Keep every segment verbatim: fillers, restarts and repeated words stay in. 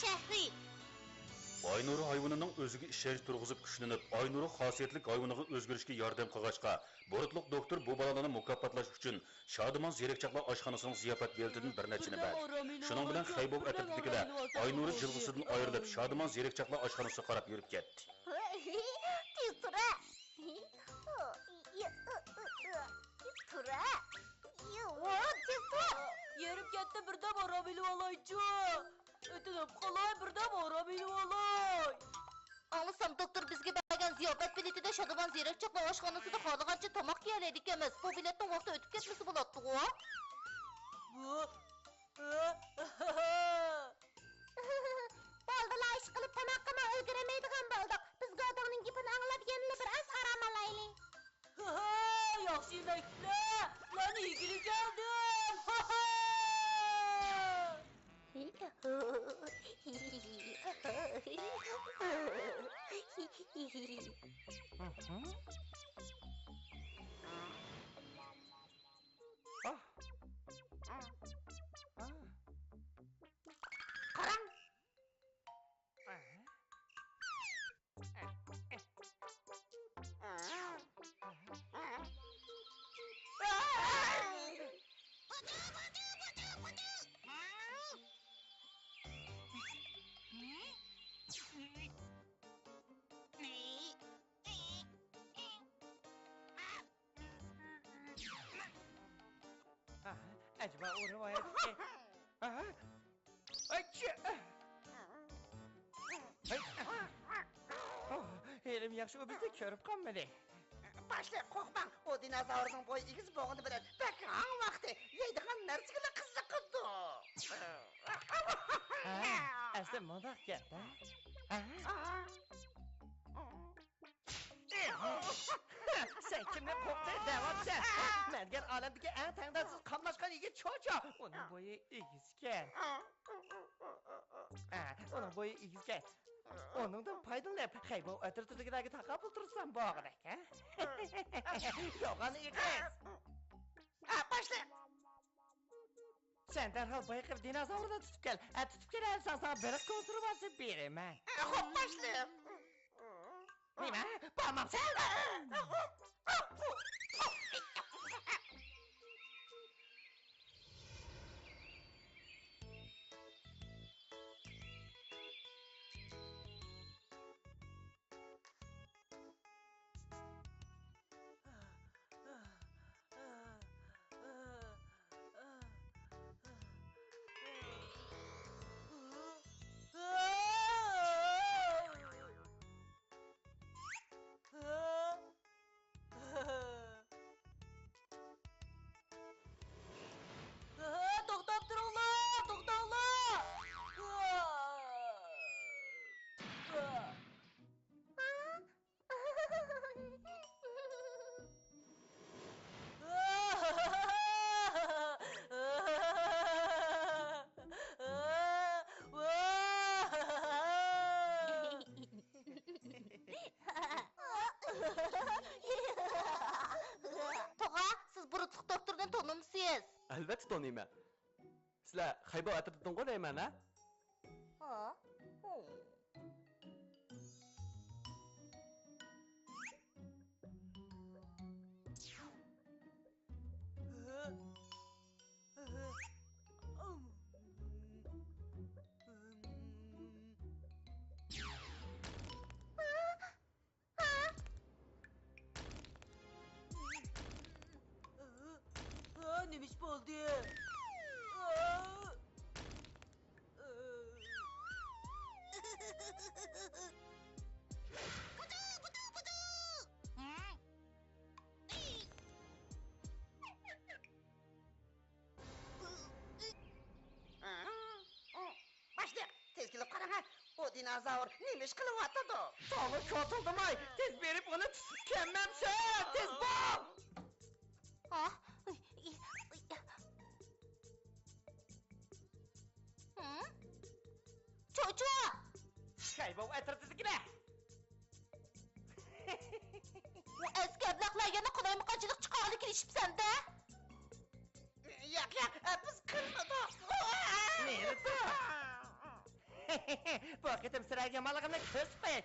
شەھىرى. ئاينۇر ھايۋىنىنىڭ ئۆزىگە ئىشەنچ تۇرغۇزۇپ كۈچلىنىپ، ئاينۇر خاسىيەتلىك ھايۋىنىغا ئۆزگىرىشكە ياردەم قىلغاچقا، بۇرۇتلۇق دوختۇر بۇ بالىلارنى مۇكاپاتلاش ئۈچۈن شادىمان زېرەكچاقلار ئاشخانىسىنىڭ زىياپەت بېلىتىدىن بىر نەچچىنى بەردى. شۇنىڭ بىلەن خەيبوۋ ئەترىتىدىكىلەر ئاينۇرى جىلغىسىدىن ئايرىلىپ، شادىمان زېرەكچاقلار ئاشخانىسىغا قاراپ يۈرۈپ كەتتى. تېز تۇرە! تېز تۇرە! تېز تۇرە! يېرىم كەتتى، بىردەم ئارام ئېلىۋالايچۇ! ئېتىنىپ قالاي، بىردەم ئارام ئېلىۋالاي! ئاڭلىسام، دوكتور بىزگە بەرگەن زىياپەت بېلىتىدە شادىمان زېرەكچاقلار ئاشخانىسىدا خالىغانچە تاماق يېيەلەيدىكەنمىز. بۇ بېلەتنىڭ ۋاقتى ئۆتۈپ كەتمىسە بولاتتىغۇ؟ بۇ، بالدىلا ئىشقىلىپ تاماققىمۇ ئۈلگۈرەلمەيدىغان بولدۇق. بىز گاداڭنىڭ گېپىنى ئاڭلاپ يەنىلا بىر ئاز ئارام ئالايلى. ھاھا، ياخشى يېمەكلىكلەرنى يېگىلى كەلدىم. ھاھا! قاراڭ! ئەجەبا ئۇ رىۋايەتتىكى. ئاچچىق! ھېلىمۇ ياخشى ئۇ بىزنى كۆرۈپ قالمىدى. باشلىق، قورقماڭ، ئۇ دىنوزاۋرنىڭ بويى ئېگىز بولغىنى بىلەن بەك ھاڭ ۋاقتى، يەيدىغان نەرسىگىلا قىزىقىدۇ. ھە، ئەسلى مۇنداق گەپ-دە. ھە؟ سەن كىمنى قورقتى دەۋاتىسەن؟ مەرگەن ئالەمدىكى ئەڭ تەڭداشسىز قاملاشقان يىگىت چوچو. ئۇنىڭ بويى ئېگىزكەن. ھە، ئۇنىڭ بويى ئېگىزكەن. ئۇنىڭدىن پايدىلىنىپ، خەيبوۋ ئەترىتىدىكىلەرگە تاقابىل تۇرسام بولغۇدەك، ھە؟ يوغان ئېغىز. ھە، باشلىق. سەن دەرھال بايىقى دىنوزاۋرنى تۇتۇپ كەل. ئە، تۇتۇپ كېلەلىسەڭ، ساڭا بېلىق كونسېرۋاسى بېرىمەن. خوپ، باشلىق. نېمە؟ بارمامسەن؟ توختاپ تۇرۇڭلار! توختاڭلار! توغا، سىز بۇرۇتلۇق دوكتورنى تونۇمسىز؟ ئەلۋەتتە تونۇيمەن. سىلەر خەيبوۋ ئەترىتىدىنغۇ دەيمەن، ھە؟ ھا؟ ھا، نېمە ئىش بولدى؟ باشلىق، تېز كېلىپ قاراڭ ھە، ئۇ دىنوزاۋر نېمە ئىش قىلىۋاتىدۇ؟ ساڭا كاتىلدىماي، تېز بېرىپ ئۇنى تۇتۇپ كەلمەمسەن، تېز بار! ھا؟ ھىم؟ چوچو! خەيبوۋ ئەترىتىدىكىلەر! ئۇ ئەسكى ئەبلەخلەر يەنە قالايمىقانچىلىق چىقارغىلى كېلىشىپسەن-دە! ياق، ياق، بىز قىلمىدۇق. نېرېدا؟ بۇ قېتىم سىلەرگە يامانلىقىمنى كۆرسىتىپ قوياي.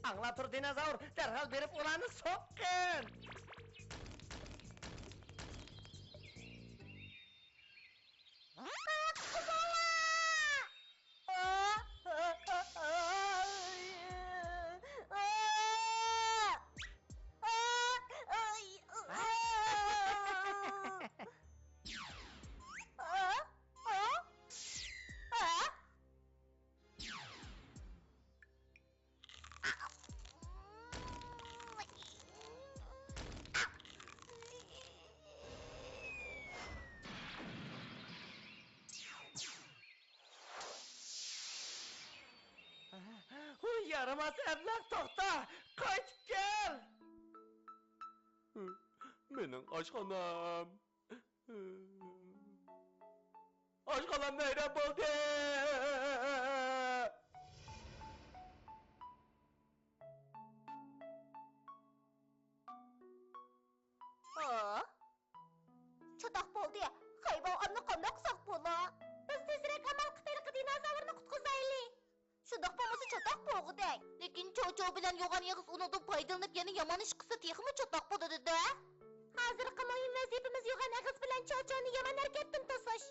ئاڭلاپ تۇر، دىنوزاۋر، دەرھال بېرىپ ئۇلارنى سوققىن! ھۇ، يارىماس ئەبلەخ، توختا! قايتىپ كەل! مېنىڭ ئاشخانام. ئاشخانام ۋەيران بولدى! ھا؟ چاتاق بولدى. خەيباۋ، ئەمدى قانداق قىلساق بولا؟ بىز تېزرەك ئامال قىلىپ ھېلىقى دىنوزاۋرنى قۇتقۇزايلى. شۇنداق بولمىسا چاتاق بولغۇدەك. لېكىن چوچو بىلەن يوغان ئېغىز ئۇنىڭدىن پايدىلىنىپ يەنە يامان ئىش قىلسا تېخىمۇ چاتاق بولىدۇ-دە. ھازىرقى مۇھىم ۋەزىپىمىز يوغان ئېغىز بىلەن چوچونى يامان ھەرىكەتتىن توسۇش.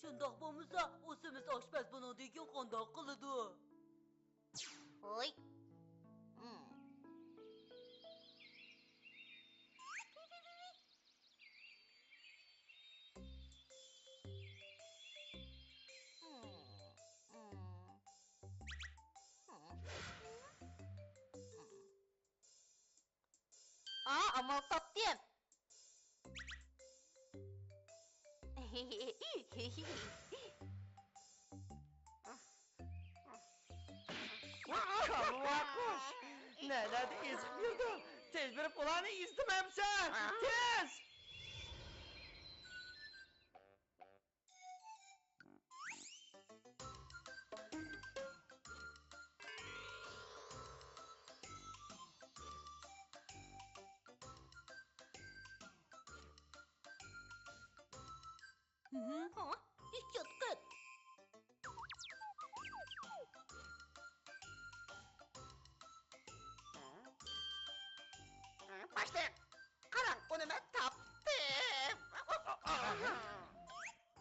شۇنداق بولمىسا ئۇ سېمىز ئاشپەز بۇنىڭدىن كېيىن قانداق قىلىدۇ؟ ھوي. ئا، ئامال تاپتىم. كالۋا قۇش! نەلەردە ئېزىپ يۈردۈڭ؟ تېز بېرىپ ئۇلارنى ئىزدىمەمسەن؟ تېز! ھە؟ ئېھتىيات قىل! باشلىق، قاراڭ، ئۇنى مەن تاپتىم!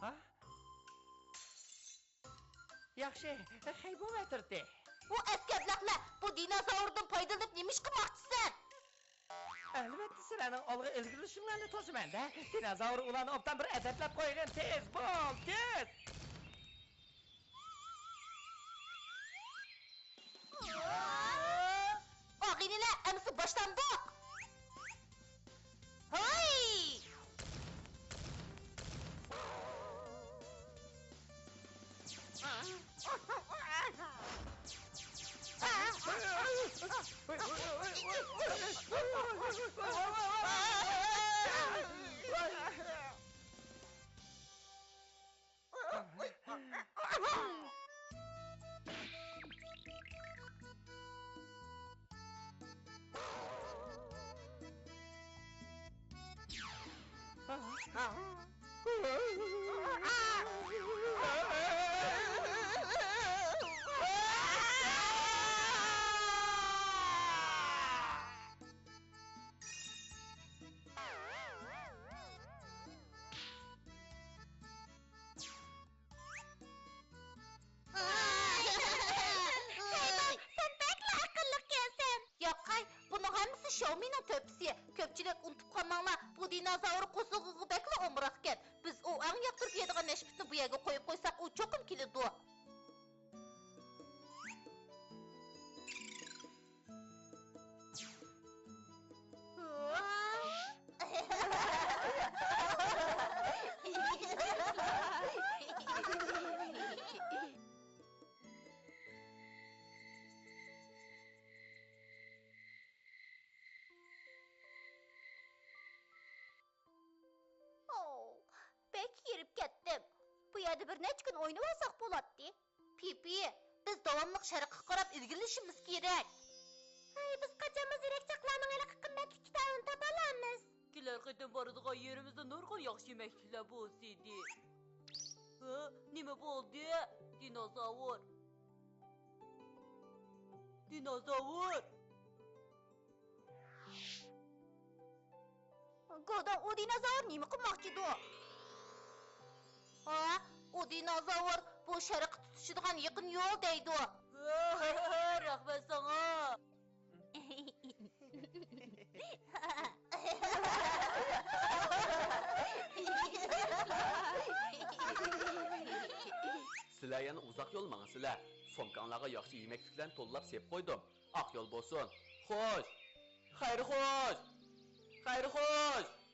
ھا؟ ياخشى، خەيبۇ ئەترىتى. ئۇ ئەسكى ئەبلەخلەر، بۇ دىنوزاۋردىن پايدىلىنىپ نېمە ئىش قىلماقچىسەن؟ ئەلۋەتتە، سىلەرنىڭ ئالغا ئىلگىرىلىشىڭلارنى توسىمەن-دە. دىنوزاۋر ئۇلارنى ئوبدان بىر ئەدەپلەپ قويغىن، تېز بول، تېز! ئاغىنىلەر، ئەمىسە باشلاندۇق! ھاي! خەيبەر، سەن بەكلا ئەقىللىقكەنسەن. ياقەي، بۇنىڭ ھەممىسى شاۋمىنىڭ تۆھپىسى. كۆپچىلىك ئۇنتۇپ قالماڭلار، بۇ دىنوزاۋر قوزغىغىغا بەكلا ئومراقكەن. بىز ئۇ ئەڭ ياقتۇرۇپ يەيدىغان نەشپۈتنى بۇ يەرگە قويۇپ قويساق، ئۇ چوقۇم كېلىدۇ. ئوو، بەك ھېرىپ كەتتىم. بۇ يەردە بىر نەچچە كۈن ئوينىۋالساق بولاتتى. پىپى، بىز داۋاملىق شەرققە قاراپ ئىلگىرىلىشىمىز كېرەك. ھەي، بىز قاچانمۇ زېرەكچاقلارنىڭ ھېلىقى قىممەتلىك كىتابىنى تاپالامىز؟ كېلەر قېتىم بارىدىغان يېرىمىزدە نۇرغۇن ياخشى يېمەكلىكلەر بولسىدى. ھە؟ نېمە بولدى؟ دىنوزاۋر! دىنوزاۋر! گوداڭ، ئۇ دىنوزاۋر نېمە قىلماقچىدۇ؟ ھا؟ ئۇ دىنوزاۋر بۇ شەرققە تۇتىشىدىغان يېقىن يول دەيدۇ. رەھمەت ساڭا. سىلەر يەنە ئۇزاق يول ماڭىسىلەر. سومكاڭلارغا ياخشى يېمەكلىكلەرنى تولىلاپ سېلىپ قويدۇم. ئاق يول بولسۇن. خوش! خەير خوش! خەير خوش!